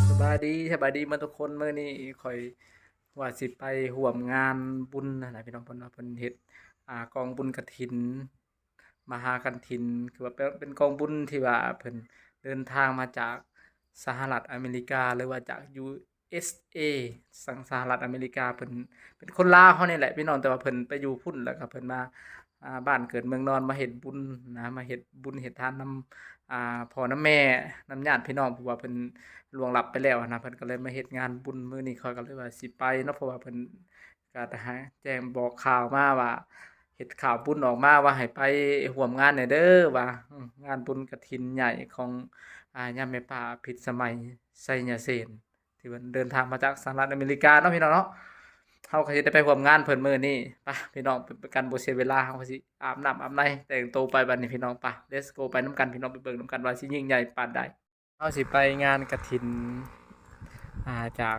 ສະບາຍດີ ສະບາຍດີໝົດທຸກຄົນ. ມື້ນີ້ຂ້ອຍວ່າຊິໄປຮ່ວມງານບຸນຫັ້ນນະພີ່ນ້ອງ, ເພິ່ນວ່າເພິ່ນເຮັດ ອ່າ ກອງບຸນກະຖິນ ມະຫາກະຖິນ ຄືວ່າເປັນ ເປັນກອງບຸນທີ່ວ່າເພິ່ນເດີນທາງມາຈາກສະຫະລັດອາເມລິກາ ຫຼືວ່າຈາກ ຢູເອັສເອ ສະຫະລັດອາເມລິກາ. ເພິ່ນເປັນຄົນລາວເຮົານີ້ແຫຼະພີ່ນ້ອງ, ແຕ່ວ່າເພິ່ນໄປຢູ່ພຸ້ນ ແລ້ວກໍເພິ່ນມາ ອ່າ ບ້ານເກີດເມືອງນອນ ມາເຮັດບຸນນະ, ມາເຮັດບຸນເຮັດທານນຳ ອ່າ ພໍ່ນຳແມ່ ນຳຍາດພີ່ນ້ອງ ເພາະວ່າເພິ່ນລ່ວງລັບໄປແລ້ວນະ, ເພິ່ນກໍເລີຍມາເຮັດງານບຸນ. ມື້ນີ້ຂ້ອຍກໍເລີຍວ່າຊິໄປເນາະ, ເພາະວ່າເພິ່ນ ກໍໄດ້ແຈ້ງບອກຂ່າວມາວ່າ ເຮັດຂ່າວບຸນອອກມາວ່າໃຫ້ໄປຮ່ວມງານແດ່ເດີ ວ່າ ອືມ ງານບຸນກະຖິນໃຫຍ່ຂອງ ອາ ຍາແມ່ປ້າພິດສະໄໝ ໄຊຍະເສນ ທີ່ເພິ່ນເດີນທາງມາຈາກສະຫະລັດອາເມລິກາເນາະພີ່ນ້ອງເນາະ. ເຮົາກໍຊິໄດ້ໄປຮ່ວມງານເພິ່ນມື້ນີ້. ໄປພີ່ນ້ອງ, ເປັນການບໍ່ເສຍເວລາ ເຮົາກໍຊິອາບນ້ຳອາບໃນ ແຕ່ງໂຕໄປບັດນີ້ພີ່ນ້ອງ. ໄປ let's go ໄປນຳກັນພີ່ນ້ອງ, ໄປເບິ່ງນຳກັນວ່າຊິຍິ່ງໃຫຍ່ປານໃດ. ເຮົາຊິໄປງານກະຖິນ ອ່າ ຈາກ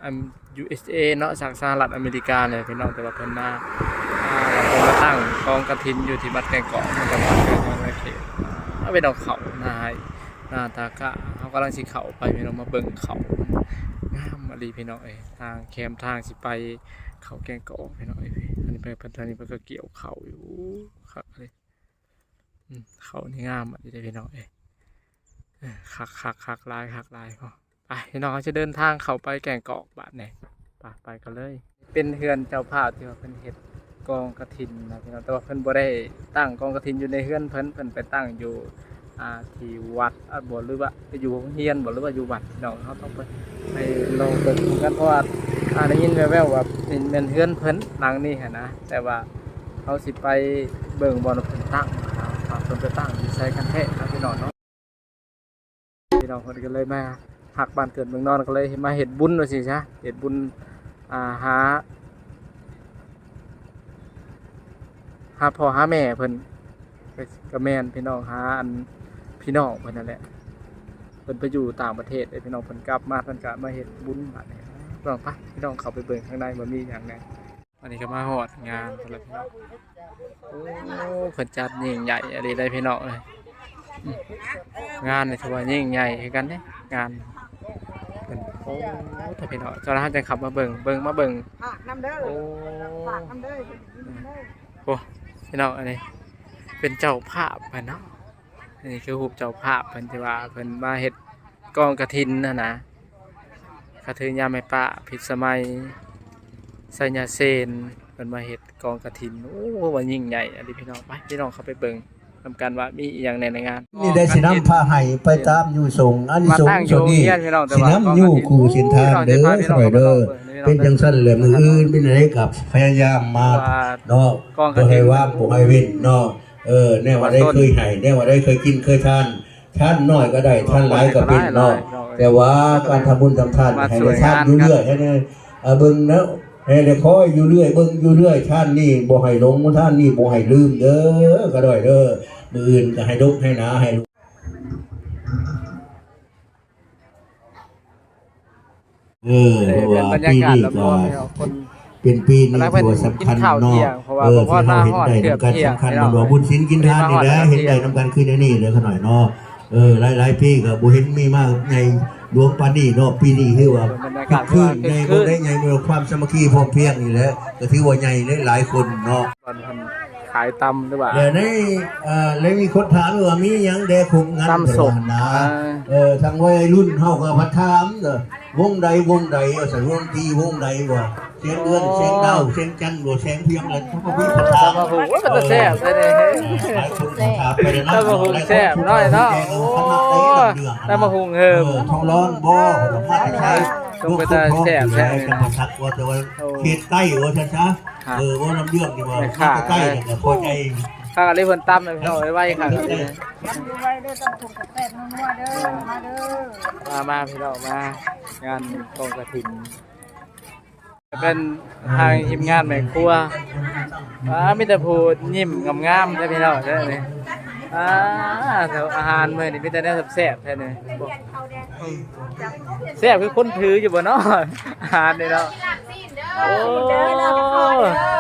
ອັນ ຢູເອັສເອ ເນາະ, ຈາກສະຫະລັດອາເມລິກາເລີຍພີ່ນ້ອງ, ແຕ່ວ່າເພິ່ນມາ ອ່າ ເພິ່ນມາຕັ້ງກອງກະຖິນຢູ່ທີ່ວັດແກ້ງກອກ ເພິ່ນກໍມາເຂດ ອ່າ ເປັນດອກເຂົ້ານາໃຫ້ນາຕາກະ. ເຮົາກຳລັງຊິເຂົ້າໄປພີ່ນ້ອງ, ມາເບິ່ງເຂົ້າ ງາມອີ່ຫຼີພີ່ນ້ອງເອີຍ. ທາງແຄມທາງຊິໄປເຂົ້າແກ້ງກອກພີ່ນ້ອງເອີຍ, ອັນນີ້ເພິ່ນ ເພິ່ນ ທາງນີ້ເພິ່ນກໍກ່ຽວເຂົ້າຢູ່ ຄັກເລີຍ. ອືມ ເຂົ້ານີ້ງາມອີ່ຫຼີເດ້ພີ່ນ້ອງເອີຍ. ເອີ ຄັກໆໆ ຫຼາຍ ຄັກຫຼາຍ. ໄປພີ່ນ້ອງ, ເຮົາຈະເດີນທາງເຂົ້າໄປແກ້ງກອກບາດນີ້. ໄປ ໄປກັນເລີຍ. ເປັນເຮືອນເຈົ້າພາບທີ່ວ່າເພິ່ນເຮັດກອງກະຖິນນະພີ່ນ້ອງ, ແຕ່ວ່າເພິ່ນບໍ່ໄດ້ຕັ້ງກອງກະຖິນຢູ່ໃນເຮືອນເພິ່ນ, ເພິ່ນໄປຕັ້ງຢູ່ ອ່າ ທີ່ວັດ ອາ ບໍ່ ຫຼືວ່າຢູ່ໂຮງຮຽນບໍ່ ຫຼືວ່າຢູ່ວັດພີ່ນ້ອງ. ເຮົາຕ້ອງໄປ ໄປລອງເບິ່ງນຳກັນ ເພາະວ່າ ອ່າ ໄດ້ຍິນແວ່ວໆວ່າເປັນ ແມ່ນເຮືອນເພິ່ນຫຼັງນີ້ຫັ້ນນະ, ແຕ່ວ່າເຮົາຊິໄປເບິ່ງບ່ອນເພິ່ນຕັ້ງນະ ວ່າເພິ່ນໄປຕັ້ງຢູ່ໃສກັນແທ້ນະພີ່ນ້ອງເນາະ. ພີ່ນ້ອງເພິ່ນກໍເລີຍມາຮັກບ້ານເກີດເມືອງນອນ ກໍເລີຍມາເຮັດບຸນວ່າຊີ້ຊະ, ເຮັດບຸນ ອ່າ ຫາ ຫາພໍ່ຫາແມ່ເພິ່ນ ກໍ ກໍແມ່ນພີ່ນ້ອງ ຫາອັນພີ່ນ້ອງເພິ່ນນັ້ນແຫຼະ. ເພິ່ນໄປຢູ່ຕ່າງປະເທດເດ້ພີ່ນ້ອງ, ເພິ່ນກັບມາເພິ່ນກໍມາເຮັດບຸນບາດນີ້. ພີ່ນ້ອງ ໄປ ພີ່ນ້ອງເຂົ້າໄປເບິ່ງຂ້າງໃນວ່າມີຫຍັງແດ່. ອັນນີ້ກໍມາຮອດງານພຸ້ນລະພີ່ນ້ອງ. ໂອ້ ເພິ່ນຈັດຍິ່ງໃຫຍ່ອີ່ຫຼີເດ້ພີ່ນ້ອງເອີຍ. ອືມ ງານນີ້ຖືວ່າຍິ່ງໃຫຍ່ຄືກັນເດ້ ງານເພິ່ນ. ໂອ້ ຖ້າພີ່ນ້ອງ ຕອນເຮົາຈະຂັບມາເບິ່ງ ເບິ່ງ ມາເບິ່ງ ຝາກນຳເດີ ໂອ້ ຝາກນຳເດີ ໂອ້ ພີ່ນ້ອງ ອັນນີ້ເປັນເຈົ້າພາບເພິ່ນເນາະ. ອັນນີ້ຄືຮູບເຈົ້າພາບເພິ່ນ ທີ່ວ່າເພິ່ນມາເຮັດກອງກະຖິນຫັ້ນນະ, ກະຖືຍາແມ່ປ້າພິດສະໄໝ ໄຊຍະເສນ ເພິ່ນມາເຮັດກອງກະຖິນ. ໂອ້ ວ່າຍິ່ງໃຫຍ່ອີ່ຫຼີພີ່ນ້ອງ. ໄປ ພີ່ນ້ອງເຂົ້າໄປເບິ່ງນຳກັນວ່າມີອີ່ຫຍັງແດ່ໃນງານ. ນີ້ໄດ້ຊິນຳພາໃຫ້ໄປຕາມຢູ່ສົງ ອານິສົງສ່ວນນີ້ ຊິນຳຢູ່ຄູ່ເສັ້ນທາງເດີ ຂ້ານ້ອຍເດີ. ເປັນຈັ່ງຊັ້ນແຫຼະ ມື້ອື່ນເປັນໃດກໍພະຍາຍາມມາເນາະ, ບໍ່ໃຫ້ວ່າງ ບໍ່ໃຫ້ເວັ້ນເນາະ. ເອີ ແນວວ່າໄດ້ເຄີຍໃຫ້ ແນວວ່າໄດ້ເຄີຍກິນເຄີຍທານ ທານໜ້ອຍກໍໄດ້ ທານຫຼາຍກໍເປັນເນາະ. ແຕ່ວ່າການທຳບຸນທຳທານໃຫ້ໄດ້ທານຢູ່ເລື້ອຍ ໃຫ້ໄດ້ ເອີ ເບິ່ງເນາະ ໃຫ້ໄດ້ຄອຍຢູ່ເລື້ອຍ ເບິ່ງຢູ່ເລື້ອຍ. ທານນີ້ບໍ່ໃຫ້ຫຼົງ ທານນີ້ບໍ່ໃຫ້ລືມເດີ ຂ້ານ້ອຍເດີ. ມື້ອື່ນກໍໃຫ້ດົກໃຫ້ໜາໃຫ້ ເອີ ເອີ ເພາະວ່າປີນີ້ກໍເປັນປີໜຶ່ງທີ່ວ່າສຳຄັນເນາະ. ເອີ ທີ່ເຮົາເຫັນໄດ້ນຳກັນ ສຳຄັນແມ່ນວ່າບຸນສິນກິນທານນີ້ແຫຼະ ເຫັນໄດ້ນຳກັນຄືແນວນີ້ເດີ ຂ້ານ້ອຍເນາະ. ເອີ ຫຼາຍໆປີກໍບໍ່ເຫັນມີມາໃຫຍ່ຫຼວງປານນີ້ເນາະ, ປີນີ້ຖືວ່າຄຶກຄື້ນໃຫຍ່ ບໍ່ໄດ້ໃຫຍ່ ມີຄວາມສາມັກຄີພ້ອມພຽງນີ້ແຫຼະ ກໍຖືວ່າໃຫຍ່ຫຼາຍໆຄົນເນາະ. ຂາຍຕຳ ຫຼືວ່າ ແລ້ວໃນ ເອີ ແລ້ວມີຄົນຖາມວ່າມີຫຍັງແດ່ໂຄງງານ ຕຳສົ້ມ ເພິ່ນວ່ານະ. ເອີ ເອີ ທາງໄວລຸ້ນເຮົາກໍພັດຖາມ ເອີ ວົງໃດ ວົງໃດ ວ່າຊັ້ນ, ວົງຕີ ວົງໃດ ວ່າ ແສງເດືອນ ແສງດາວ ແສງຈັນ ບໍ່ ແສງພຽງ ແລ້ວເຂົາກໍມີປະທານ. ຕຳບັກຫຸ່ງ ໂອ້ຍ ເປັນຕາແຊບແທ້ເດ. ເອີ ຫຼາຍຄົນກໍຖາມໄປແລ້ວນະ. ຕຳບັກຫຸ່ງແຊບ ນ້ອຍເນາະ. ໂອ້ ຕຳບັກຫຸ່ງເຮີມ ເອີ ທອງຮ້ອນບໍ່ ມາຈາກໃສ? ເປັນຕາແຊບແທ້ ເປັນພາສາວ່າ ແຕ່ວ່າເຂດໃຕ້ວ່າຊັ້ນຊະ. ເອີ ເວົ້ານຳເລື່ອງທີ່ວ່າມາແຕ່ໃຕ້ນີ້ກໍພໍໃຈ. ຄັກອີ່ຫຼີ ເພິ່ນຕຳໃຫ້ພີ່ນ້ອງໄວໆ ຄັກອີ່ຫຼີ. ຕຳໄວໆເດີ ຕຳຖົງແຊບໆ ນົວໆເດີ ມາເດີ. ມາ ມາ ພີ່ນ້ອງ ມາ ງານກອງກະຖິນ. ເປັນທາງທີມງານແມ່ຄົວ ອ່າ ມີແຕ່ຜູ້ຍິ້ມງາມໆເດີພີ່ນ້ອງເດີນີ້. ອ່າ ອາຫານມື້ນີ້ມີແຕ່ແນວແຊບໆແທ້ນີ້. ອືມ ແຊບຄືຄົນຖືຢູ່ບໍ່ເນາະ ອາຫານນີ້ເນາະ. ໂອ້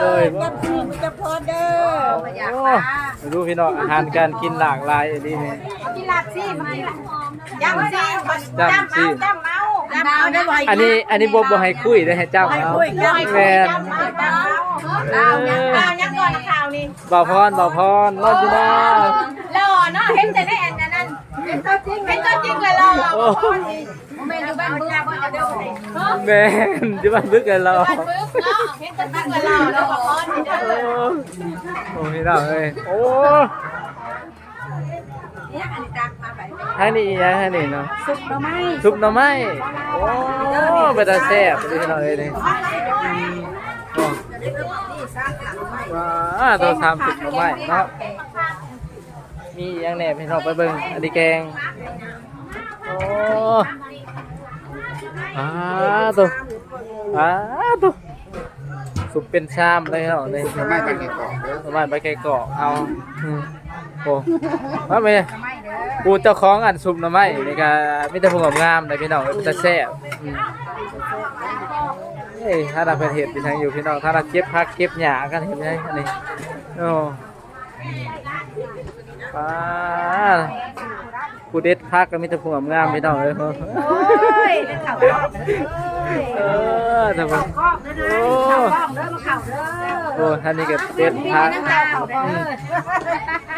ໂດຍ ຈຳຊີນຈຳພອນເດີ ໂອ້ ມາຢາມປ້າ ດູພີ່ນ້ອງ ອາຫານການກິນຫຼາກຫຼາຍອີ່ຫຼີນີ້ ກິນລາບຊີນ ຈຳຊີນ ຈຳຊີນ ຈຳເອົາ ຈຳເອົາ ອັນນີ້ ອັນນີ້ບໍ່ ບໍ່ໃຫ້ຄຸຍເດ້ ໃຫ້ຈຳເອົາ ແມ່ນ ເອີ ເອົາຫຍັງກ່ອນຂ່າວນີ້ ບ່າວພອນ ບ່າວພອນ ລອດຢູ່ນະ ຫຼໍ່ເນາະ ເຫັນແຕ່ໃນອັນນັ້ນ ເຫັນຕົວຈິງ ເຫັນຕົວຈິງແລ້ວຫຼໍ່ ໂອ້ ບໍ່ແມ່ນຢູ່ບ້ານບຶກ ແມ່ນ ຢູ່ບ້ານບຶກແລ້ວຫຼໍ່ ບ້ານບຶກເນາະ ເຫັນແຕ່ບຶກແລ້ວຫຼໍ່ ໂອ້ ໂອ້ ພີ່ນ້ອງເອີຍ ໂອ້ ທາງນີ້ອີ່ຫຍັງທາງນີ້ເນາະ ຊຸບໜໍ່ໄມ້ ຊຸບໜໍ່ໄມ້ ໂອ້ ເປັນຕາແຊບເດ້ພີ່ນ້ອງເອີຍນີ້ ໂອ້ ວ້າ ໂຕ ສາມຊຸບໜໍ່ໄມ້ເນາະ ມີຫຍັງແດ່ພີ່ນ້ອງ ໄປເບິ່ງ ອັນນີ້ແກງ ໂອ້ ອາ ໂຕ ອາ ໂຕ ຊຸບເປັນຊາມເລີຍເນາະນີ້ ໜໍ່ໄມ້ໃບແກກອກເດີ ໜໍ່ໄມ້ໃບແກກອກເຮົາ ອືມ ໂອ້ ວ່າແມ່ ຜູ້ເຈົ້າຂອງອັນຊຸບໜໍ່ໄມ້ນີ້ກະມີແຕ່ຜູ້ງາມໆເດ້ພີ່ນ້ອງ ເປັນຕາແຊບ ອືມ ເອີຍ ຖ້າລະເພິ່ນເຮັດອີ່ຫຍັງຢູ່ພີ່ນ້ອງ ຖ້າລະເກັບຜັກເກັບຫຍ້າກັນເຮັດຫຍັງອັນນີ້ ໂອ້ ປ້າ ຜູ້ເດັດຜັກກໍມີແຕ່ຜູ້ງາມໆ ພີ່ນ້ອງເອີຍ ໂອ້ຍ ເດັດເຂົ້າກ້ອງເດີ ເອີ ທ່ານຜູ້ ເຂົ້າກ້ອງເດີ ໂອ້ ເຂົ້າກ້ອງເດີ ມາເຂົ້າເດີ ໂອ້ ທ່ານນີ້ກໍເດັດຜັກ ອືມ ມີແຕ່ນ້ຳຕາເຂົ້າເດີ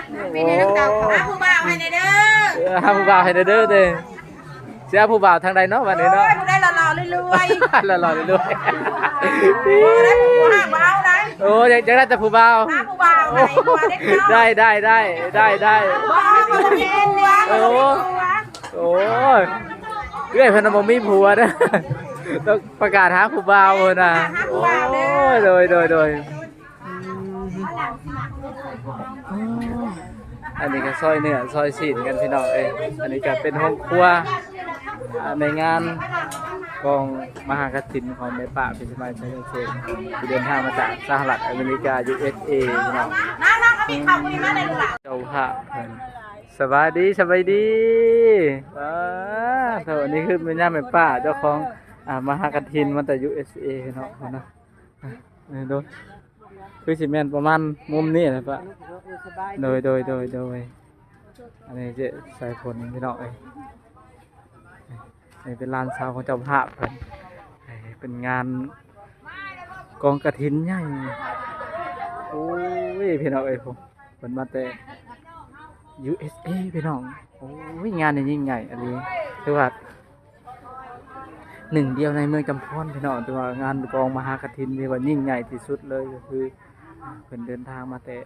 ໂອ້ ມີແຕ່ນ້ຳຕາເຂົ້າ ຫາຜູ້ບ່າວໃຫ້ແດ່ເດີ ເອີ ຫາຜູ້ບ່າວໃຫ້ແດ່ເດີ ເດ້ ຊິເອົາຜູ້ບ່າວທາງໃດເນາະບັດນີ້ເນາະ ໂອ້ຍ ຜູ້ໃດຫຼໍ່ໆລວຍໆ ຫຼໍ່ໆລວຍໆ ບໍ່ໄດ້ຜູ້ຮັກບໍ່ເອົາໃດ ໂອ້ ຢາກ ຢາກໄດ້ແຕ່ຜູ້ບ່າວ ຫາຜູ້ບ່າວໃຫ້ ໂອ້ ຜູ້ບ່າວເດັດເນາະ ໄດ້ ໄດ້ ໄດ້ ໄດ້ ບໍ່ ບໍ່ມີຜົວ ໂອ້ ບໍ່ມີຜົວ ໂອ້ຍ ເອື້ອຍເພິ່ນນະບໍ່ມີຜົວເດີ ຕ້ອງປະກາດຫາຜູ້ບ່າວພຸ້ນນະ ຫາຜູ້ບ່າວເດີ ໂອ້ຍ ໂດຍ ໂດຍ ໂດຍ ອືມ ອັນນີ້ກໍຊອຍເນື້ອຊອຍຊີ້ນກັນພີ່ນ້ອງເອີຍ ອັນນີ້ກໍເປັນໂຮງຄົວ ອ່າ ໃນງານກອງມະຫາກະຖິນຂອງແມ່ປ້າພິມສະໄໝ ໄຊຍະເສນ ທີ່ເດີນທາງມາຈາກສະຫະລັດອາເມລິກາ ຢູເອສເອ ພີ່ນ້ອງ ເຈົ້າພາບເພິ່ນ ສະບາຍດີ ສະບາຍດີ ວ້າ ໂທ້ ອັນນີ້ຄືແມ່ຍ່າແມ່ປ້າເຈົ້າຂອງ ອ່າ ມະຫາກະຖິນມາແຕ່ ຢູເອສເອ ເນາະ ເນາະ ເອີ ໂດຍ ຄືຊິແມ່ນປະມານມຸມນີ້ແຫຼະປະ ໂດຍ ໂດຍ ໂດຍ ໂດຍ ອັນນີ້ເຈສາຍຝົນພີ່ນ້ອງເອີຍ ນີ້ເປັນຫຼານສາວຂອງເຈົ້າພາບເພິ່ນ ເປັນງານກອງກະຖິນໃຫຍ່ ໂອ້ຍ ພີ່ນ້ອງເອີຍ ເພິ່ນມາແຕ່ ຢູເອສເອ ພີ່ນ້ອງ ໂອ້ຍ ງານນີ້ຍິ່ງໃຫຍ່ອີ່ຫຼີ ຖືວ່າ ໜຶ່ງດຽວໃນເມືອງຈຳພອນພີ່ນ້ອງ ຖືວ່າງານກອງມະຫາກະຖິນທີ່ວ່າຍິ່ງໃຫຍ່ທີ່ສຸດເລີຍ ກໍຄືເພິ່ນເດີນທາງມາແຕ່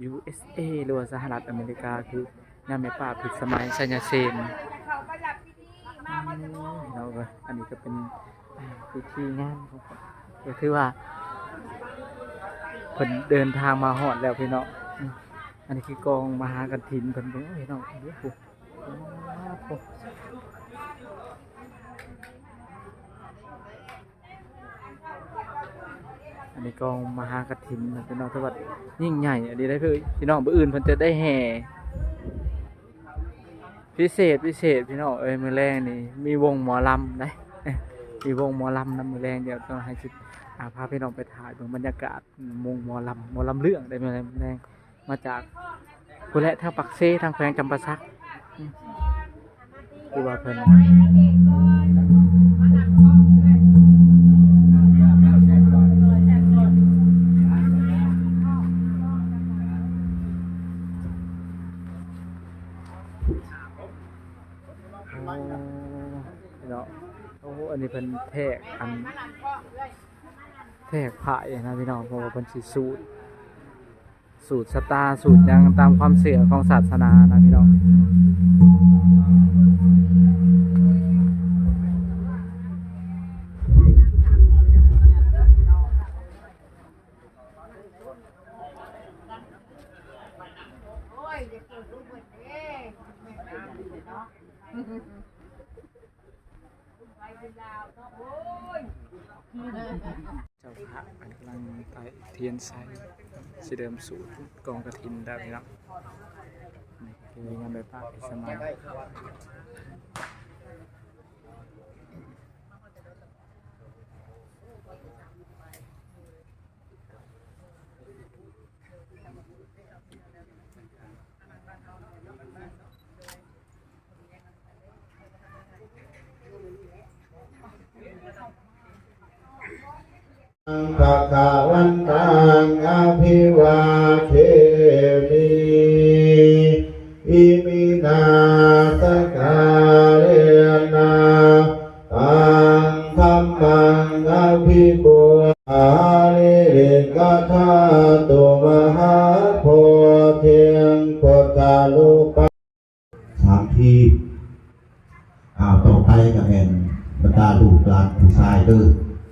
ຢູເອສເອ ຫຼືວ່າສະຫະລັດອາເມລິກາ ຄືຍາແມ່ປ້າພິມສະໄໝ ໄຊຍະເສນ ເນາະ ອັນນີ້ກໍເປັນ ອ່າ ພິທີງານຂອງເພິ່ນ ກໍຖືວ່າເພິ່ນເດີນທາງມາຮອດແລ້ວພີ່ນ້ອງ ອັນນີ້ຄືກອງມະຫາກະຖິນເພິ່ນ ເບິ່ງພີ່ນ້ອງ ໂອ້ໂຫ ອັນນີ້ກອງມະຫາກະຖິນນະພີ່ນ້ອງ ຖືວ່າຍິ່ງໃຫຍ່ອີ່ຫຼີເດ້ ພີ່ນ້ອງ ມື້ອື່ນເພິ່ນຈະໄດ້ແຫ່ພິເສດ ພິເສດພີ່ນ້ອງເອີຍ ມື້ແລງນີ້ມີວົງໝໍລຳເດ້ ມີວົງໝໍລຳນຳ ມື້ແລງ ດຽວຕ້ອງໃຫ້ຊິ ອາ ພາພີ່ນ້ອງໄປຖ່າຍເບິ່ງບັນຍາກາດວົງໝໍລຳ ໝໍລຳເລື່ອງເດ້ ມື້ແລງ ມາຈາກພຸ້ນແຫຼະ ທາງປາກເຊ ທາງແຂວງຈຳປາສັກ ອືມ ຄືວ່າເພິ່ນ ໂອ້ ເນາະ ໂອ້ ອັນນີ້ເພິ່ນແທກ ອັນ ແທກພະເອງນະພີ່ນ້ອງ ເພາະວ່າເພິ່ນຊິສູດ ສູດຊະຕາ ສູດຫຍັງຕາມຄວາມເຊື່ອຂອງສາສະໜານະພີ່ນ້ອງ. ເຈົ້າພະເພິ່ນກຳລັງໄຕ້ທຽນໃສ່ ຊິເລີ່ມສູດກອງກະຖິນແລ້ວພີ່ນ້ອງ. ນີ້ຄືງານໄດ້ປະຕິສະມາ. ໂອ້ ພະຄະວັນຕັງ ອະພິວາເທມິ ອິມິນາສະກາເລນະ ຕັງ ທຳມັງ ອະພິປູຊາມິ ລິຂະທາຕຸ ມະຫາໂພທິງ ພຸດທະຮູປັງ ສາມທີ. ອ້າວ ຕໍ່ໄປກໍແມ່ນບັນດາລູກຫຼານຜູ້ຊາຍເດີ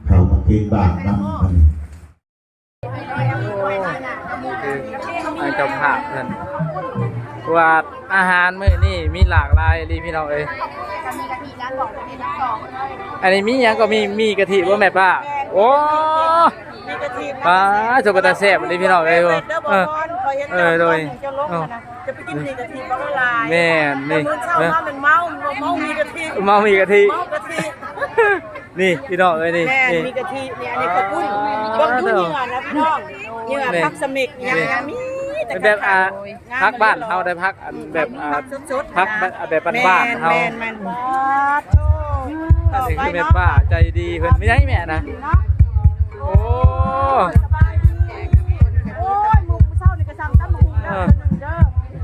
ເຂົ້າມາເກນບາງນຳ ອັນນີ້ ທາງເຈົ້າພາບເພິ່ນ ວ່າອາຫານມື້ນີ້ມີຫຼາກຫຼາຍອີ່ຫຼີພີ່ນ້ອງເອີຍ. ອັນນີ້ມີຫຍັງກໍມີ ມີກະທິບໍ່ແມ່ປ້າ? ໂອ້ ມີກະທິ ປ້າ ໂຕເປັນຕາແຊບອີ່ຫຼີພີ່ນ້ອງເອີຍ. ເອີ ເອີ ໂດຍ ຈະໄປກິນໝີກະທິບໍ່ລະລາຍ. ແມ່ນນີ້ ມື້ເຊົ້າມາແມ່ນເມົາ ເມົາໝີກະທິ ເມົາໝີກະທິ ເມົາກະທິ. ນີ້ພີ່ນ້ອງເອີຍ ນີ້ ແມ່ນ ນີ້ ມີກະທິ ນີ້ ອັນນີ້ເຂົ້າປຸ້ນ. ເບິ່ງດູເຫຍື່ອນະພີ່ນ້ອງ ເຫຍື່ອ ນີ້ ຜັກສະເໝັກ ນີ້ ຫຍັງ ມີແຕ່ ແບບ ຂາວໆ ອ່າ ງາມ ຜັກບ້ານເຮົາໄດ້ ຜັກອັນແບບ ອ່າ ຜັກແບບ ອ່າ ແບບບ້ານໆເຮົາ. ແມ່ນໆ ປາດໂທ ອັນນີ້ຄືແມ່ປ້າໃຈດີເພິ່ນ. ມີຫຍັງແມ່ນະ? ໂອ້ ສະບາຍດີ. ໂອ້ຍ ມື້ເຊົ້ານີ້ກໍສັ່ງຕຳບັກຫຸ່ງແລ້ວ ເອີ ໜຶ່ງເດີ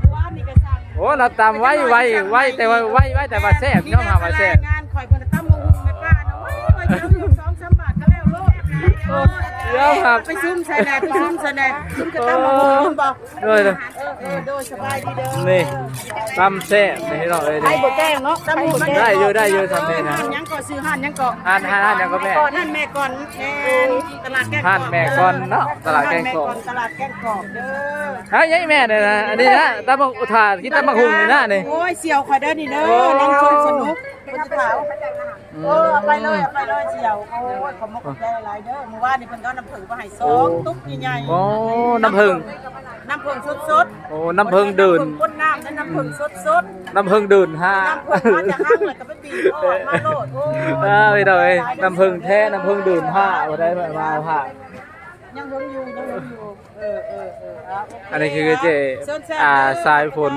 ມື້ວານນີ້ກໍສັ່ງ. ໂອ້ ລາວຕຳໄວ ໄວ ໄວ ແຕ່ວ່າໄວ ໄວ ແຕ່ວ່າແຊບ ຍອມຮັບວ່າແຊບ. ງານຂ້ອຍເພິ່ນຕຳບັກຫຸ່ງແມ່ປ້ານະ ໄວ ໄວ ສອງສາມບາດກໍແລ້ວໂລດ. ໂອ້ ຍອມຮັບ ໄປຊຸມໃສ່ແດ່ ໄປຊຸມໃສ່ແດ່ ຊຸມກະຕຳບັກຫຸ່ງແມ່ນບໍ່? ໂດຍ ໂດຍ ເອີ ເອີ ໂດຍ ສະບາຍດີເດີ. ນີ້ ຕຳແຊບນີ້ພີ່ນ້ອງເອີຍ ໄດ້ບໍ່ແກງເນາະ ຕຳບັກຫຸ່ງ ໄດ້ຢູ່ ໄດ້ຢູ່ ຊ່ຳນີ້ນະ. ຮ້ານຫຍັງກໍ ຊື່ຮ້ານຫຍັງກໍ? ຮ້ານ ຮ້ານ ຮ້ານຫຍັງກໍແມ່? ຮ້ານແມ່ກ່ອນ ແມ່ນ ຕະຫຼາດແກ້ງກອກ ຮ້ານແມ່ກ່ອນເນາະ ຕະຫຼາດແກ້ງກອກ ຕະຫຼາດແກ້ງກອກເດີ. ເຮີ້ຍ ຍາຍແມ່ນີ້ນະ ອັນນີ້ນະ ຕຳບັກ ຖ້າກິນຕຳບັກຫຸ່ງນີ້ນະນີ້. ໂອ້ຍ ສ່ຽວຂ້ອຍເດີນີ້ເດີ ໂອ້ ນັ່ງຊົມສະໜຸກ ຜູ້ສາວ. ອືມ ເອີ ເອົາໄປເລີຍ ເອົາໄປເລີຍສ່ຽວ. ໂອ້ຍ ຂອບມຸກຂອບໃຈຫຼາຍເດີ ມື້ວານນີ້ເພິ່ນກໍເອົານ້ຳເຜິ້ງມາໃຫ້ສອງຕຸກໃຫຍ່ໆ. ໂອ້ ນ້ຳເຜິ້ງ ນ້ຳເຜິ້ງສົດໆ. ໂອ້ ນ້ຳເຜິ້ງເດີນ ນ້ຳເຜິ້ງ ນ້ຳເຜິ້ງສົດໆ ນ້ຳເຜິ້ງເດີນຫ້າ ນ້ຳເຜິ້ງມາຈາກຫ້າງ ແລ້ວກໍໄປບີບເອົາອອກມາໂລດ. ໂອ້ຍ ເອີ ພີ່ນ້ອງເອີຍ ນ້ຳເຜິ້ງແທ້ ນ້ຳເຜິ້ງເດີນຫ້າ ບໍ່ໄດ້ມາ ມາຫາ ຍັງເຫິງຢູ່ ຍັງເຫິງຢູ່. ເອີ ເອີ ເອີ ເອົາ ໂອເຄ ອັນນີ້ຄືເຈ້ ເຊີນແຊມ ອ່າ ເດີ ສາຍຝົນ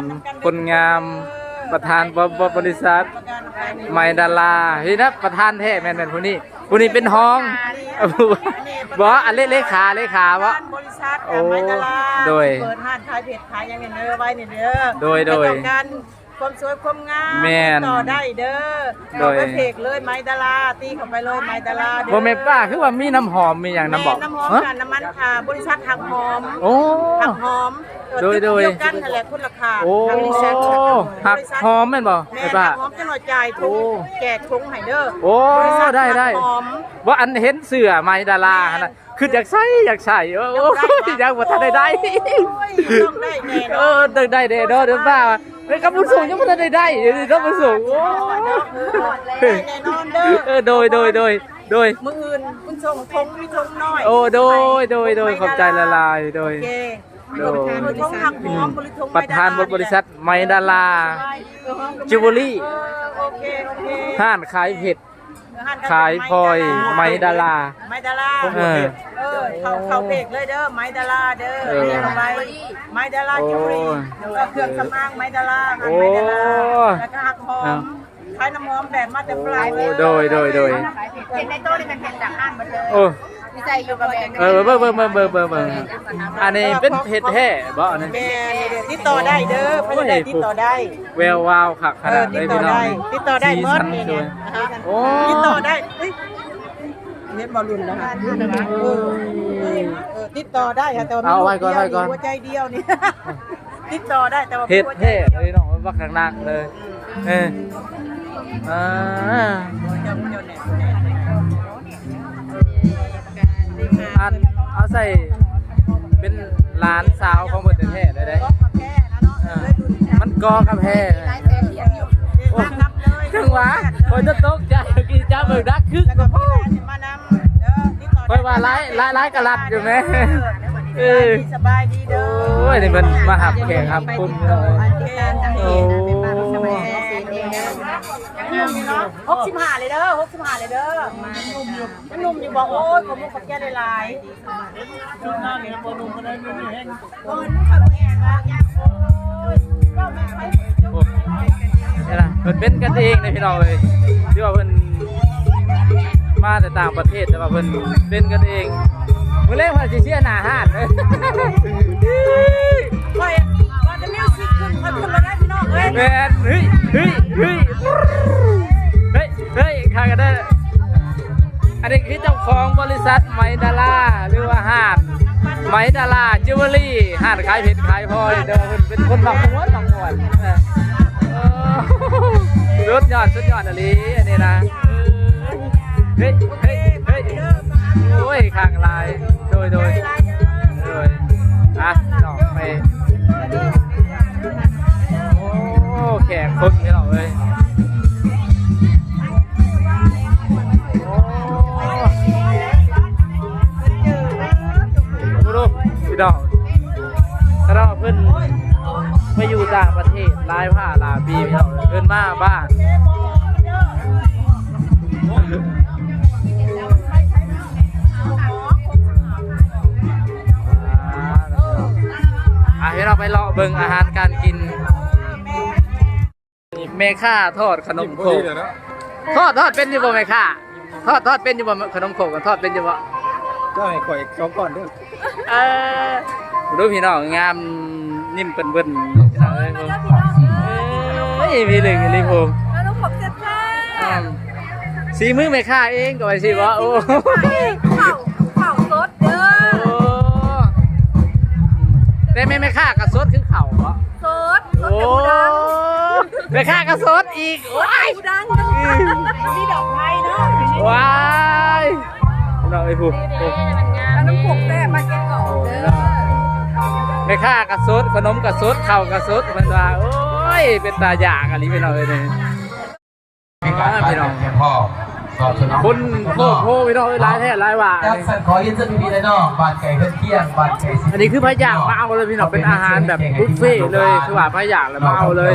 ຄົນງາມ ເອີ ປະທານ ປະ ປະ ບໍລິສັດ ປະທານ ໄມດາລາ ນີ້ນະ ປະທານແທ້ແມ່ນ ແມ່ນຜູ້ນີ້ ຜູ້ນີ້ເປັນຮອງ ບໍ່ ອັນເລ ເລຂາ ເລຂາບໍ່? ປະທານບໍລິສັດ ໂອ້ ໄມດາລາ ໂດຍ ເປີດຮ້ານຂາຍເຜັດຂາຍຫຍັງນີ້ເດີ ໄວ້ນີ້ເດີ ໂດຍ ໂດຍ ໃຫ້ຕ້ອງການ ຄວາມສວຍຄວາມງາມ ແມ່ນ ຕິດຕໍ່ໄດ້ເດີ. ໂດຍ ເຂົ້າໄປເພຈເລີຍ ໄມດາລາ ຕີເຂົ້າໄປເລີຍ ໄມດາລາເດີ. ບໍ່ແມ່ນປ້າ ຄືວ່າມີນ້ຳຫອມມີຫຍັງນຳບໍ່? ແມ່ນ ນ້ຳຫອມ ຮະ? ກັນ ນ້ຳມັນ ອ່າ ບໍລິສັດຫັກຫອມ ໂອ້ ຫັກຫອມ ໂດຍ ໂດຍ ດຽວກັນຫັ້ນແຫຼະ ຄົນລະຂ້າງ. ໂອ້ ຫັກຫອມແມ່ນບໍ່ ແມ່ນ ແມ່ປ້າ? ຫັກຫອມ ຈັກໜ້ອຍຈ່າຍ ໂອ້ ຖົງ ແຈກຖົງໃຫ້ເດີ. ໂອ້ ໄດ້ ໄດ້ ບໍ່ ອັນເຫັນເສື້ອໄມດາລາຫັ້ນນະ ແມ່ນ ຄືຢາກໃສ່ ຢາກໃສ່ ໂອ້ຍ ຢາກໄດ້ ຍັງບໍ່ທັນໄດ້ໄດ້ ໂອ້ຍ ຕ້ອງໄດ້ແນ່ນອນ ເອີ ຕ້ອງໄດ້ແນ່ນອນ ເດີປ້າ ແມ່ນ ກັບບຸນສົງຍັງບໍ່ທັນໄດ້ໄດ້ຢູ່ເນາະ ບຸນສົງ ໂອ້ຍ ໄດ້ແນ່ນອນເດີ. ເອີ ໂດຍ ໂດຍ ໂດຍ ໂດຍ ມື້ອື່ນບຸນສົງຖົງ ມີຖົງນ້ອຍ ໂອ້ ໂດຍ ໂດຍ ໂດຍ ຂອບໃຈຫຼາຍໆ ໂດຍ ໂອເຄ ໂດຍ ຖົງຫັກຫອມ ອືມ ຫຼືຖົງ ປະທານບໍລິສັດໄມດາລາ ເອີ ຈິວເວີຣີ ເອີ ໂອເຄ ໂອເຄ ຮ້ານຂາຍເຜັດ ເອີ ຮ້ານຂາຍເຜັດ ຂາຍພອຍ ໄມດາລາ ໄມດາລາ ໄມດາລາ ເອີ ເອີ ເຂົ້າ ເຂົ້າເພຈເລີຍເດີ ໄມດາລາເດີ ເອີ ເຂົ້າໄປ ໄມດາລາ ໂອ້ ຈິວເວີຣີ ເອີ ເຄື່ອງສຳອາງໄມດາລາ ໂອ້ ໄມດາລາ ແລ້ວກໍຫັກຫອມ ເອີ ຂາຍນ້ຳຫອມແບບມາແຕ່ຝຣັ່ງເລີຍ. ໂດຍ ໂດຍ ໂດຍ ເຫັນໃນໂຕນີ້ແມ່ນເປັນຈາກຮ້ານໝົດເລີຍ ໂອ້ ມີໃສ່ຢູ່ບໍ່ແມ່ນ? ເອີ ເບິ່ງ ເບິ່ງ ອັນນີ້ເປັນເຫັດແທ້ບໍ່ອັນນີ້? ແມ່ນ ຕິດຕໍ່ໄດ້ເດີ ໃຜຢາກໄດ້ຕິດຕໍ່ໄດ້ ແວວວາວຄັກຂະໜາດເລີຍພີ່ນ້ອງ ຕິດຕໍ່ໄດ້ໝົດນີ້ ໂອ້ ຕິດຕໍ່ໄດ້ ເຫັນບໍ່ລຸ້ນນະ ເອີ ເອີ ຕິດຕໍ່ໄດ້ ແຕ່ວ່າມີ ເອົາໄວ້ກ່ອນ ໄວ້ກ່ອນ ຫົວໃຈດຽວນີ້ ຕິດຕໍ່ໄດ້ ແຕ່ວ່າເຫັດແທ້ພີ່ນ້ອງ ບັກໜັກໆເລີຍ ເອີ ອ່າ ອັນ ເອົາໃສ່ເປັນຫຼານສາວຂອງເພິ່ນແທ້ໆເລີຍເດ້ ເອີ ມັນກໍກາແຟ ໂອ້ ຈັງຫວະ ຂ້ອຍຈະຕົກໃຈ ກີ້ຈັບເບິ່ງດັກຄຶກ ຂ້ອຍວ່າຫຼາຍ ຫຼາຍ ຫຼາຍກະລັດຢູ່ແມ ເອີ ສະບາຍດີເດີ ໂອ້ຍ ນີ້ເພິ່ນມາຮັບແຂກຮັບຄົນ ໂອ້ ຫົກສິບຫ້າເລີຍເດີ ຫົກສິບຫ້າເລີຍເດີ ຍັງໜຸ່ມຢູ່ບໍ່? ໂອ້ຍ ຂອບຄຸນຂອບໃຈຫຼາຍໆ ໂອ້ ນີ້ລະ ເພິ່ນເປັນກັນເອງເດ້ພີ່ນ້ອງເອີຍ ຖືວ່າເພິ່ນ ມາແຕ່ຕ່າງປະເທດ ແຕ່ວ່າເພິ່ນເປັນກັນເອງ. ມື້ແລງເພິ່ນຊິເຊຍໜ້າຮ້ານເລີຍ. ຂ້ອຍວ່າແຕ່ມິວສິກຂຶ້ນ ຂ້ອຍຂຶ້ນບໍ່ໄດ້ພີ່ນ້ອງເອີຍ. ແມ່ນ ເຮີ້ຍ ເຮີ້ຍ ເຮີ້ຍ ເຮີ້ຍ ຄັກແທ້. ອັນນີ້ຄືເຈົ້າຂອງບໍລິສັດໄມດາລາ ຫຼືວ່າຮ້ານໄມດາລາຈິວເວລຣີ ຮ້ານຂາຍເພັດຂາຍພລອຍ ແຕ່ວ່າເພິ່ນເປັນຄົນມັກມ່ວນ ມັກມ່ວນ. ເອີ ສຸດຍອດ ສຸດຍອດອີ່ຫຼີອັນນີ້ນະ. ເອີ ເຮີ້ຍ ເຮີ້ຍ ເຮີ້ຍ ໂອ້ຍ ຄັກຫຼາຍ. ໂດຍ ໂດຍ ໂດຍ ອ່ະ ນ້ອງໄປ. ໂອ້ ແຂກຄົນພີ່ນ້ອງເອີຍ. ໂອ້ ເບິ່ງດູພີ່ນ້ອງ ຂະໜາດເພິ່ນໄປຢູ່ຕ່າງປະເທດຫຼາຍພາຫຼາຍປີພີ່ນ້ອງ ເພິ່ນມາບ້ານ. ອ່າ ອ່ະ ເຮົາໄປເລາະເບິ່ງອາຫານການກິນ. ແມ່ຄ້າທອດຂະໜົມໂຄກ ທອດ ທອດເປັນຢູ່ບໍ່ແມ່ຄ້າ? ທອດ ທອດເປັນຢູ່ບໍ່? ຂະໜົມໂຄກທອດເປັນຢູ່ບໍ່? ເຈົ້າໃຫ້ຂ້ອຍສອງກ້ອນເດີ້. ເອີ ດູພີ່ນ້ອງ ງາມຍິ້ມເບິ່ນໆ ເອີຍ ພີ່ນ້ອງເອີຍ. ເອີຍ ມີເລື່ອງອີ່ຫຼີພຸ້ນ ຂະໜົມໂຄກແຊບໆ. ອືມ ສີມືແມ່ຄ້າເອງກໍວ່າຊີ້ບໍ? ໂອ້ ເຂົ້າ ເຂົ້າສົດເດີ້. ໂອ້ ແຕ່ແມ່ ແມ່ຄ້າກໍສົດຄືເຂົ້າບໍ? ສົດ ສົດແບບບໍ່ດັງ. ໂອ້ ແມ່ຄ້າກໍສົດອີກ. ໂອ້ຍ ບໍ່ດັງເດີ້. ມີດອກໄມ້ເນາະ. ວ້າຍ ນ້ອງເອີຍ ຜູ້ ຂະໜົມໂຄກແຊບ ບ້ານແກ້ງກອກເດີ້. ແມ່ຄ້າກໍສົດ ຂະໜົມກໍສົດ ເຂົ້າກໍສົດ ເພິ່ນວ່າ. ໂອ້ຍ ເປັນຕາຢາກອີ່ຫຼີພີ່ນ້ອງເອີຍນີ້. ອ່າ ພີ່ນ້ອງ ຄົນໂຄດໂພພີ່ນ້ອງເອີຍ ຫຼາຍແທ້ຫຼາຍວ່າ. ຈັ່ງຊັ້ນຂໍຮຽນເຊີນພີ່ໆນ້ອງໆ ບ້ານໃກ້ເຮືອນຄຽງ ບ້ານໃກ້ ອັນນີ້ຄືໃຜຢາກມາເອົາເລີຍພີ່ນ້ອງ ເປັນອາຫານແບບບຸບເຟເລີຍ ຄືວ່າໃຜຢາກແລ້ວມາເອົາເລີຍ.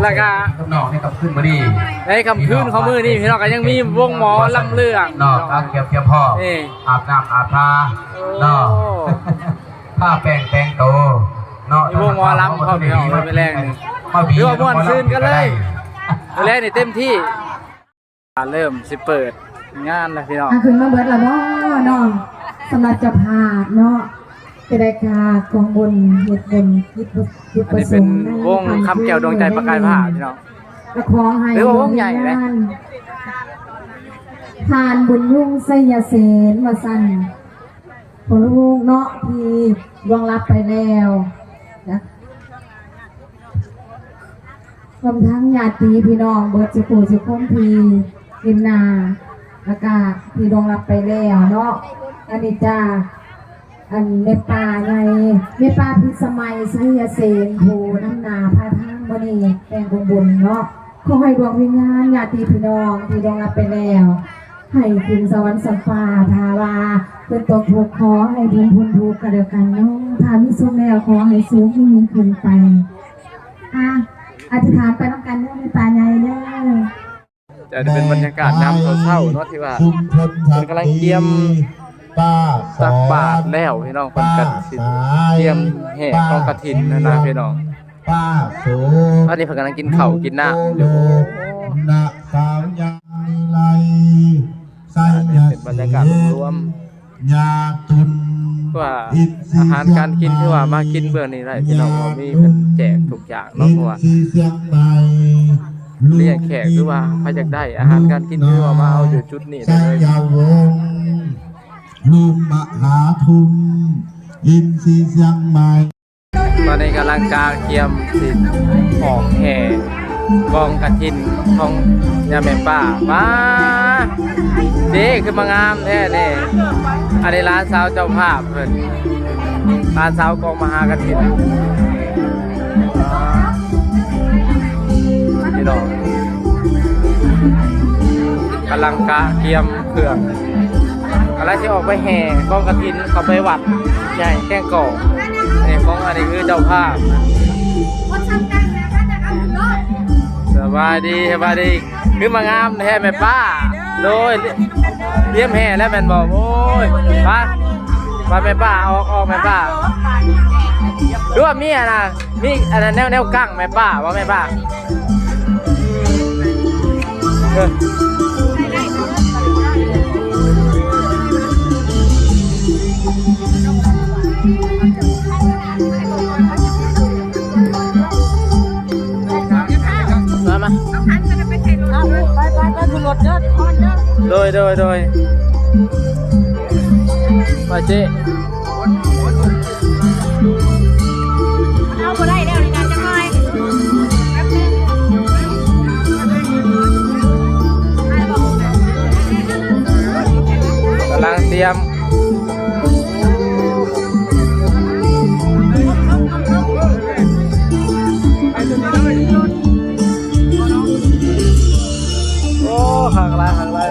ແລ້ວກະນ້ອງໃນຄ່ຳຄືນມື້ນີ້ ໃນຄ່ຳຄືນຂອງມື້ນີ້ພີ່ນ້ອງ ກໍຍັງມີວົງໝໍລຳເລື່ອງເນາະ ກຽມ ກຽມພ້ອມ ນີ້ ອາບນ້ຳອາບທ່າເນາະ. ທາແປ້ງແຕ່ງໂຕເນາະ ມີວົງໝໍລຳພ້ອມພີ່ນ້ອງເອີຍ ມື້ແລງນີ້ຖືວ່າມ່ວນຊື່ນກັນເລີຍ. ມື້ແລງນີ້ເຕັມທີ່ ເລີ່ມຊິເປີດງານແລ້ວພີ່ນ້ອງ. ອ່າ ຂຶ້ນມາເບິດແລ້ວເນາະ ເນາະ ສຳລັບເຈົ້າພາບເນາະ ຈະໄດ້ກາກອງບຸນເຮັດບຸນ ຈຸດປະ ຈຸດປະສົງໃນ ອັນນີ້ເປັນວົງຄຳແກ້ວດວງໃຈປະກາຍພາບພີ່ນ້ອງ ກໍຂໍໃຫ້ ຫຼືວ່າວົງໃຫຍ່ເດ້ ທ່ານບຸນລຸງ ໄຊຍະເສນ ວ່າຊັ້ນ ພໍ່ລູກເນາະ ທີ່ລ່ວງລັບໄປແລ້ວນະ ລວມທັງຍາດຕິພີ່ນ້ອງເບິດສູ່ຜູ້ສູ່ຄົນທີ່ເຫັນໜ້າ ແລ້ວກະທີ່ລ່ວງລັບໄປແລ້ວເນາະ. ອັນນີ້ຈາກ ອັນແມ່ປ້າໃຫຍ່ ແມ່ປ້າພິດສະໄໝ ໄຊຍະເສນ ຜູ້ນຳໜ້າພາທາງມື້ນີ້ແຕ່ງກອງບຸນເນາະ. ຂໍໃຫ້ດວງວິນຍານຍາດຕິພີ່ນ້ອງທີ່ລ່ວງລັບໄປແລ້ວ ໃຫ້ຂຶ້ນສະຫວັນຊັ້ນຟ້າ ຖ້າວ່າເພິ່ນຕົກທຸກ ຂໍໃຫ້ເພິ່ນພົ້ນທຸກກໍແລ້ວກັນເນາະ ຖ້າມີສຸກແລ້ວ ຂໍໃຫ້ສູງຍິ່ງໆຂຶ້ນໄປ. ອ່າ ອະທິຖານໄປນຳກັນເດີ ແມ່ປ້າໃຫຍ່ເດີ. ຈະເປັນບັນຍາກາດຍາມເຊົ້າໆເນາະ ທີ່ວ່າເພິ່ນກຳລັງກຽມຕັກບາດແລ້ວພີ່ນ້ອງ ເພິ່ນກໍຊິກຽມແຫ່ກອງກະຖິນຫັ້ນນະພີ່ນ້ອງ. ອັນນີ້ເພິ່ນກຳລັງກິນເຂົ້າກິນນ້ຳຢູ່. ອັນນີ້ເປັນບັນຍາກາດລວມ ເພາະວ່າອາຫານການກິນ ຖືວ່າມາກິນເບື້ອງນີ້ໄດ້ພີ່ນ້ອງ ມີເພິ່ນແຈກທຸກຢ່າງເນາະ ເພາະວ່າລ້ຽງແຂກ ຫຼືວ່າໃຜຢາກໄດ້ອາຫານການກິນ ຖືວ່າມາເອົາຢູ່ຈຸດນີ້ໄດ້ເລີຍ. ລຸງມະຫາທຸມ ອິນຊີຊຽງໃໝ່. ຕອນນີ້ກຳລັງກະກຽມຊິອອກແຫ່ກອງກະຖິນຂອງຍາແມ່ປ້າ. ປ້າ ເດ້ ຄືມາງາມແທ້ນີ້. ອັນນີ້ຫຼານສາວເຈົ້າພາບເພິ່ນ ຫຼານສາວກອງມະຫາກະຖິນ. ພີ່ນ້ອງ ກຳລັງກະກຽມເຄື່ອງ ກຳລັງຊິອອກໄປແຫ່ກອງກະຖິນເຂົ້າໄປວັດໃຫຍ່ແກ້ງກອກ. ອັນນີ້ຂອງ ອັນນີ້ຄືເຈົ້າພາບ. ສະບາຍດີ ສະບາຍດີ. ຄືມາງາມແທ້ແມ່ປ້າ. ໂດຍ ຕຽມແຫ່ແລ້ວແມ່ນບໍ່? ໂອ້ຍ ໄປ ໄປແມ່ປ້າ ອອກ ອອກແມ່ປ້າ. ຫຼືວ່າມີອັນນ່າ ມີອັນນັ້ນ ແນວ ແນວກັ້ງແມ່ປ້າບໍ່ແມ່ປ້າ? ເອີ ໂ ໂດຍ ໂດຍ ໂດຍ ໄປເຈ້ ເອົາບໍ່ໄດ້ແລ້ວນີ້ນະ ຈັກໜ້ອຍ ແປັບໜຶ່ງ ກຳລັງຕຽມ ໂອ້ ຄັກຫຼາຍ ຄັກຫຼາຍ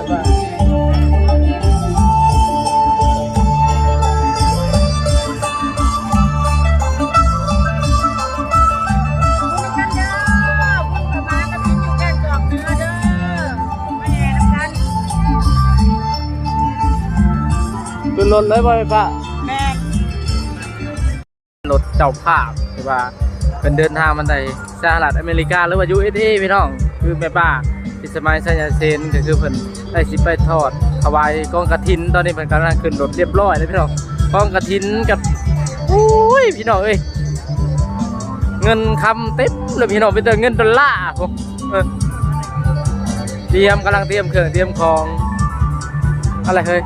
ຂຶ້ນລົດເລີຍບໍ່ແມ່ນປ້າ? ແມ່ນ. ລົດເຈົ້າພາບທີ່ວ່າເພິ່ນເດີນທາງມາແຕ່ສະຫະລັດອາເມລິກາ ຫຼືວ່າ ຢູເອສເອ ພີ່ນ້ອງ ຄືແມ່ປ້າພິດສະໄໝ ໄຊຍະເຊນ ກໍຄືເພິ່ນໄດ້ຊິໄປທອດຖວາຍກອງກະຖິນ. ຕອນນີ້ເພິ່ນກຳລັງຂຶ້ນລົດຮຽບຮ້ອຍແລ້ວພີ່ນ້ອງ ກອງກະຖິນກັບ ໂອ້ຍ ພີ່ນ້ອງເອີຍ ເງິນຄຳເຕັມເລີຍພີ່ນ້ອງ ມີແຕ່ເງິນໂດລາພຸ້ນ. ເອີ ຕຽມ ກຳລັງຕຽມເຄື່ອງຕຽມຂອງ ອະໄລເຮີ້ຍ.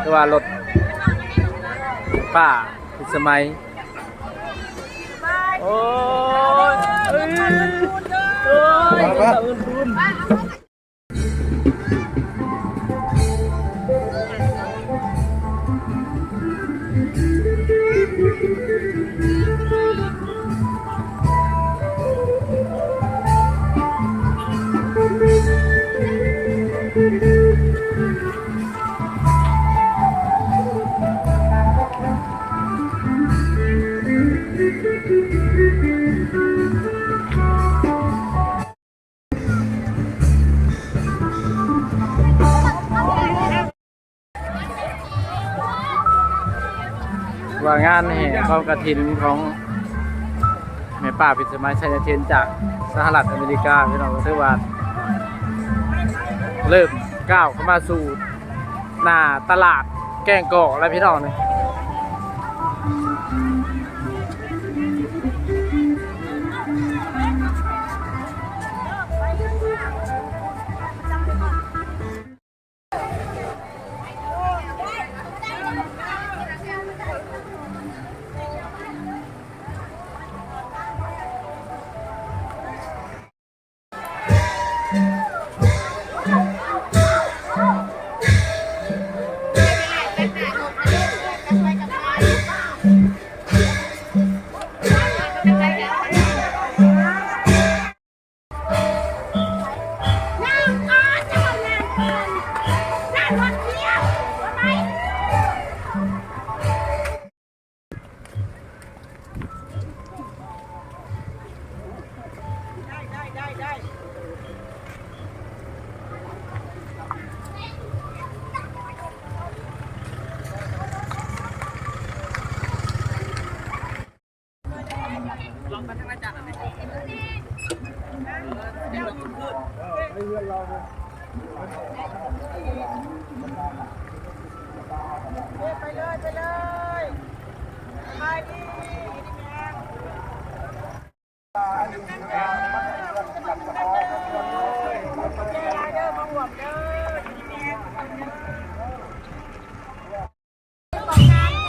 ຄືວ່າລົດປ້າພິດສະໄໝ ໂອ້ຍ ໂອ້ຍ ເງິນເຂົ້າເງິນທຶນ. ວ່າງານແຫ່ກອງກະຖິນຂອງແມ່ປ້າພິດສະໄໝ ໄຊຍະເຊນ ຈາກສະຫະລັດອາເມລິກາ ພີ່ນ້ອງ ກໍຖືວ່າເລີ່ມກ້າວເຂົ້າມາສູ່ ໜ້າຕະຫຼາດແກ້ງກອກແລ້ວພີ່ນ້ອງນີ້.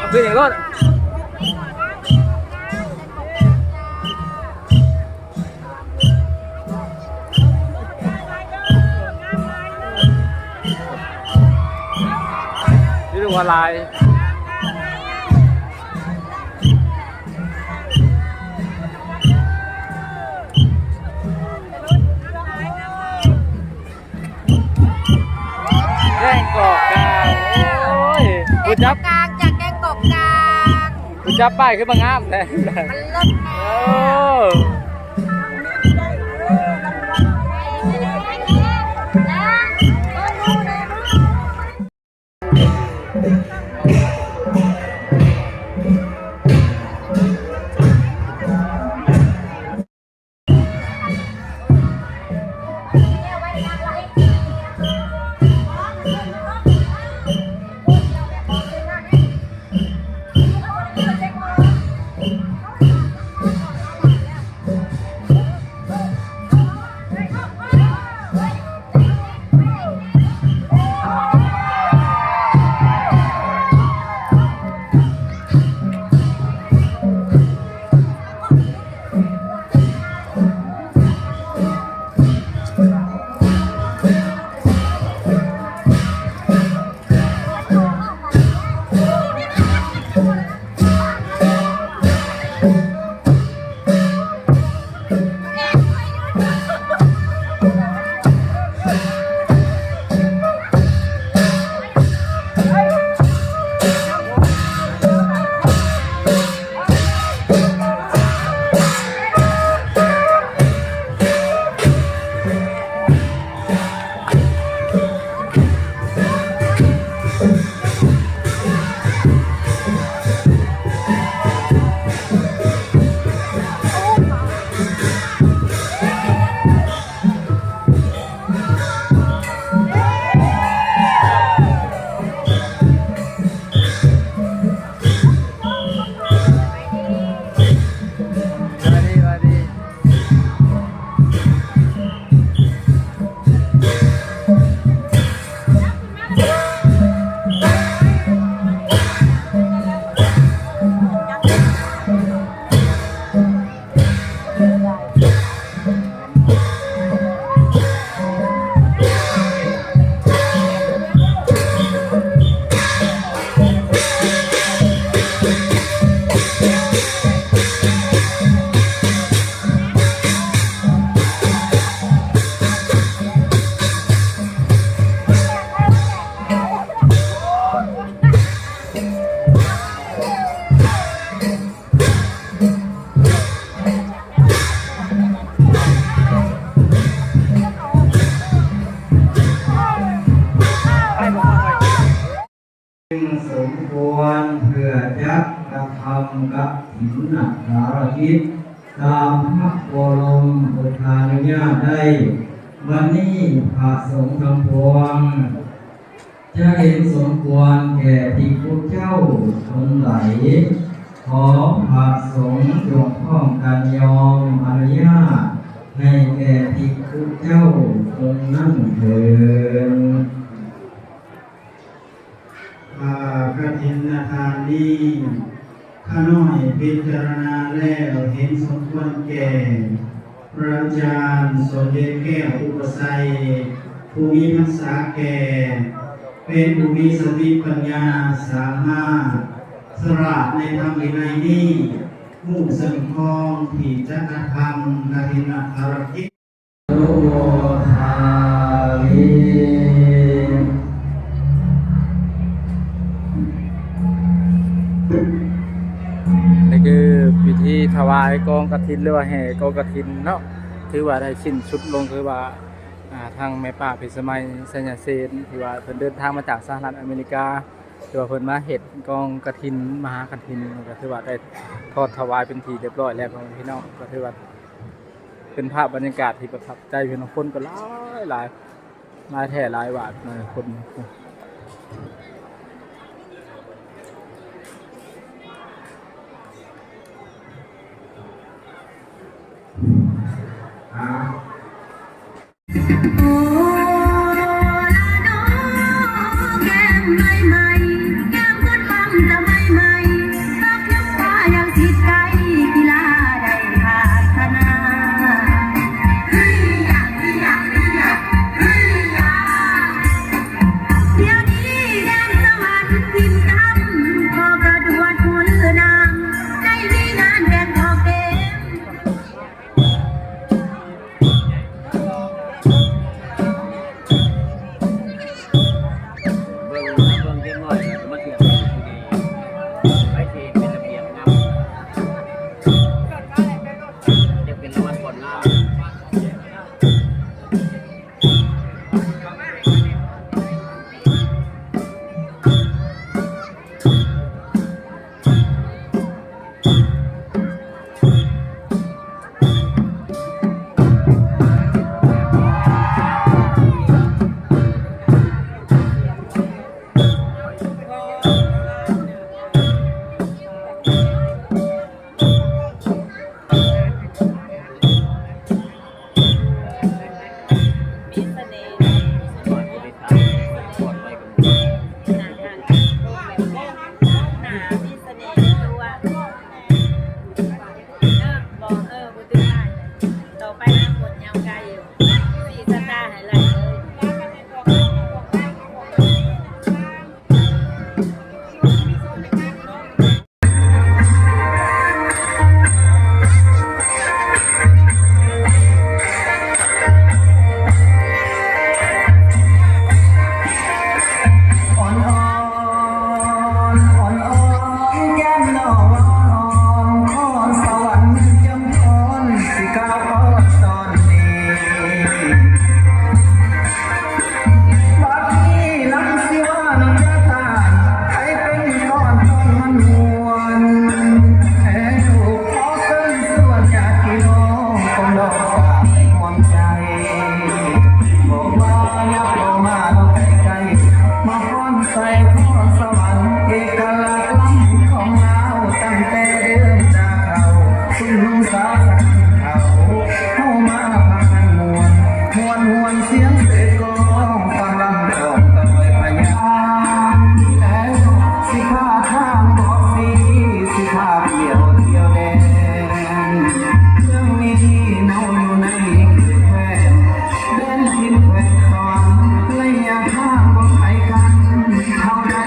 ເອົາຄືນອີກໂລດ ຢູ່ອອນລາຍ. ແກ້ງກອກກາງ ໂອ້ຍ ຜູ້ຈັບ ແກ້ງກອກກາງ ຈາກແກ້ງກອກກາງ ຜູ້ຈັບປ້າຍຄືມາງາມແທ້ ມັນເລີດແທ້ ເອີ. ສົມຄວນເພື່ອຈະກະທຳກະຖິນນະພາລະກິດຕາມພະບໍລົມພຸດທານຸຍາດໄດ້. ບັດນີ້ພະສົງທັງປວງຈະເຫັນສົມຄວນແກ່ພິກຂຸເຈົ້າຄົນໃດ, ຂໍພະສົງຈົ່ງພ້ອມກັນຍອມອະນຸຍາດໃຫ້ແກ່ພິກຂຸເຈົ້າອົງນັ້ນເທີ້ນ. ອາ ກະຖິນນະທານນີ້ ຂ້ານ້ອຍພິຈາລະນາແລ້ວເຫັນສົມຄວນແກ່ ພະອາຈານສົມເດັດແກ້ວ ອຸປະໄຊ ຜູ້ມີພັນສາແກ່ ເປັນຜູ້ມີສະຕິປັນຍາ ສາມາດສະຫຼາດໃນທຳວິໄນນີ້ ຮູ້ເຊິ່ງຄອງທີ່ຈະກະທຳກະຖິນນະພາລະກິດ. ນີ້ຄືພິທີຖວາຍກອງກະຖິນ ຫຼືວ່າແຫ່ກອງກະຖິນເນາະ ຖືວ່າໄດ້ສິ້ນສຸດລົງ. ຄືວ່າ ອາ ທາງແມ່ປ້າພິດສະໄໝ ໄຊຍະເສນ ທີ່ວ່າເພິ່ນເດີນທາງມາຈາກສະຫະລັດອາເມລິກາ ທີ່ວ່າເພິ່ນມາເຮັດກອງກະຖິນ ມະຫາກະຖິນ ກໍຖືວ່າໄດ້ທອດຖວາຍເປັນທີ່ຮຽບຮ້ອຍແລ້ວ ພໍ່ແມ່ພີ່ນ້ອງ. ກໍຖືວ່າເປັນພາບບັນຍາກາດທີ່ປະທັບໃຈ ພີ່ນ້ອງ, ຄົນກໍຫຼາຍໆ ຫຼາຍແທ້ຫຼາຍວ່າ ຄົນ. ເຮົາໄດ້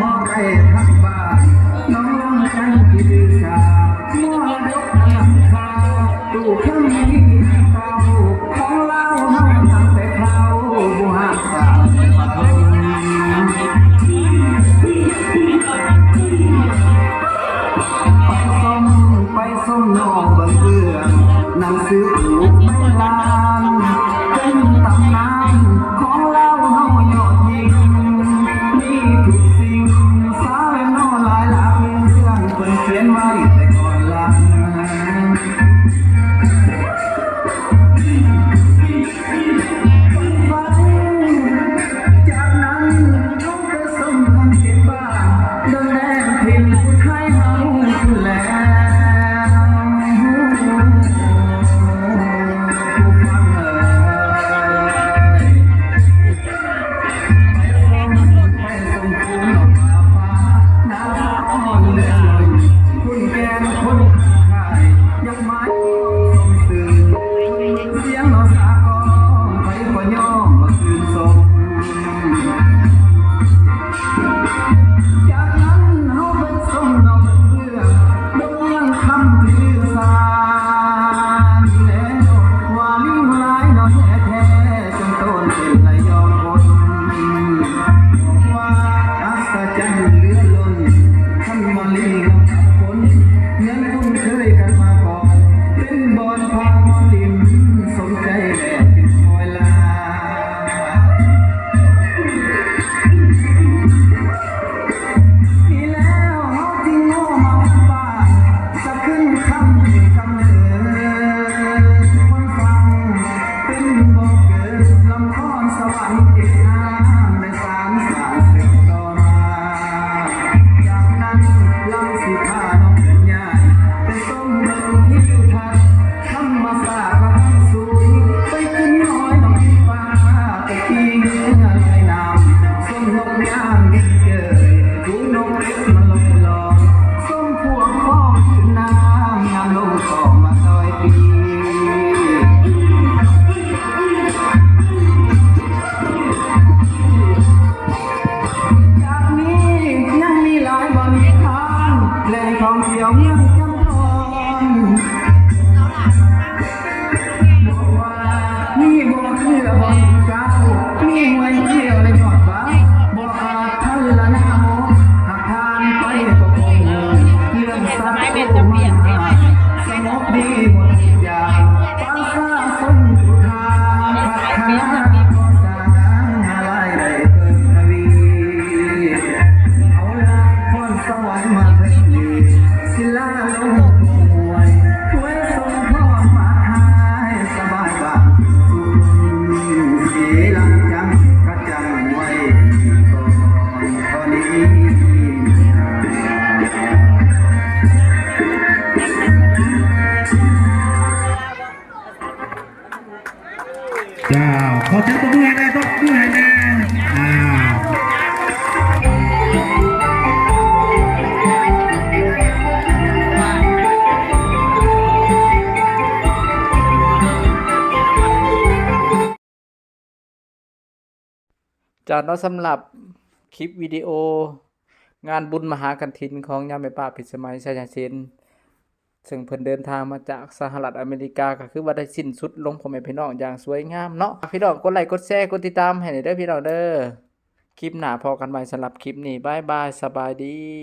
ຮອດໄດ້ທັງບ້ານ ນ້ອງລຳຈັນທີ່ລືຊາ ມໍລະດົກນຳພາ ຕູ້ຄຳມີເກົ່າ ຂອງລາວເຮົາຕັ້ງແຕ່ເກົ່າ ບູຮານສາສະໜາ ໄປຊົມ ໄປຊົມນອກເບິ່ງເອື້ອງ ໜັງສືປູກໃບລານ ເປັນຕຳນານຂອງລາວເຮົາຍອດຍິ່ງ ມີທຸກສິ່ງ ສາວແລະນອຫຼາຍຫຼັກ ເລື່ອງເພິ່ນຂຽນໄວ້ແຕ່ກ່ອນລະ. ຈາກນັ້ນເຮົາໄປຊົມທາງເຂດບ້ານ ດອນແດງຖິ່ນຜູ້ໄທເຮົາພຸ້ນແຫຼະ ຜູ້ຟັງເອີຍ. ຈາກນັ້ນເຮົາໄປຊົມດອກເບືອ ດອກເຮືອງຄຳທີ່ລືຊານແລ້ວ ວ່າມີຫຼາຍໜ້ອຍແທ້ໆ ຈົນໂຕນເປັນລະຍອງຄົນ ບອກວ່າອັດສະຈັນເຫຼືອລົ້ນ ຄັນມາລີນຳກັບຄົນ ເຮືອນຄຸ້ນເຄີຍກັນມາກ່ອນ ເປັນບ່ອນພາມາຫຼິ້ນ ສົມໃຈແລ້ວຈຶ່ງຄ່ອຍລາ. ນີ້ແລ້ວເຮົາຈຶ່ງໂງ່ມາວັດບ້ານ ສະຂຶ້ນຄຳທີ່ກຳເນີດຄົນຟັງ ເປັນບໍ່ເກີດລຳຄອນສະຫວັນເອກນາມ ໄດ້ສານສ້າງສືບຕໍ່ມາ. ຈາກນັ້ນລຳຊິພານ້ອງເຄື່ອນຍ້າຍ ໄປຊົມເບິ່ງທິວທັດ ທຳມະຊາດລະທັນສວຍ ໄປຂຶ້ນດອຍດອກໄມ້ປ່າ ໄປຂີ່ເຮືອລອຍນ້ຳ ຊົມນົກຍາມບິນເຈີຍ ດູນົກເປັດມາລອຍລ້ອມ ຊົມພວກຟ້ອງຄືນນ້ຳ ຍາມລົງສອງມາຊອຍປີ. ຈາກນີ້ຍັງມີຫຼາຍບ່ອນມີທາງ ແຫຼ່ງທ່ອງທ່ຽວເມືອງຈຳພອນ ບອກວ່າມີບໍ່ເຊື່ອບໍ່ເຫັນເຈົ້າ ມີຫ້ວຍຂຽວແລະຍອດບາ ບໍ່ອາດພັນລະນາໂມ ຫາກຜ່ານໄປກໍຄົງຮູ້ ເລື່ອງສັດໂຕມັນຫາ ສະຫງົບດີໝົດທຸກຢ່າງ ປະຊາຊົນຢູ່ທ່າ ພັດທະນາກໍ່ສ້າງ ຫາລາຍໄດ້ເພີ່ມທະວີ ເອົາລະ ພອນສະຫວັນມາເຖິງນີ້ ສິລາລົງຫ້ວຍ ອວຍສົມພອນບາດຫາຍ ສະບາຍບ້ານສຸກ ສີລັງຈັນກະຈັງໄວ້ກ່ອນ ເທົ່ານີ້. ເຈົ້າ ຂໍສຽງຕົບມືໃຫ້ແດ່ ຕົບມືໃຫ້ແດ່ ອ່າ. ຈາກເນາະ ສຳລັບຄລິບວິດີໂອງານບຸນມະຫາກະຖິນຂອງຍາແມ່ປ້າພິດສະໄໝ ໄຊຍະເຊນ ເຊິ່ງເພິ່ນເດີນທາງມາຈາກສະຫະລັດອາເມລິກາ ກໍຄືວ່າໄດ້ສິ້ນສຸດລົງ ພໍ່ແມ່ພີ່ນ້ອງ ຢ່າງສວຍງາມເນາະ. ພີ່ນ້ອງກົດໄລ ກົດແຊ ກົດຕິດຕາມໃຫ້ແດ່ເດີພີ່ນ້ອງເດີ. ຄລິບໜ້າພໍ້ກັນໃໝ່ ສຳລັບຄລິບນີ້ ບາຍບາຍ ສະບາຍດີ.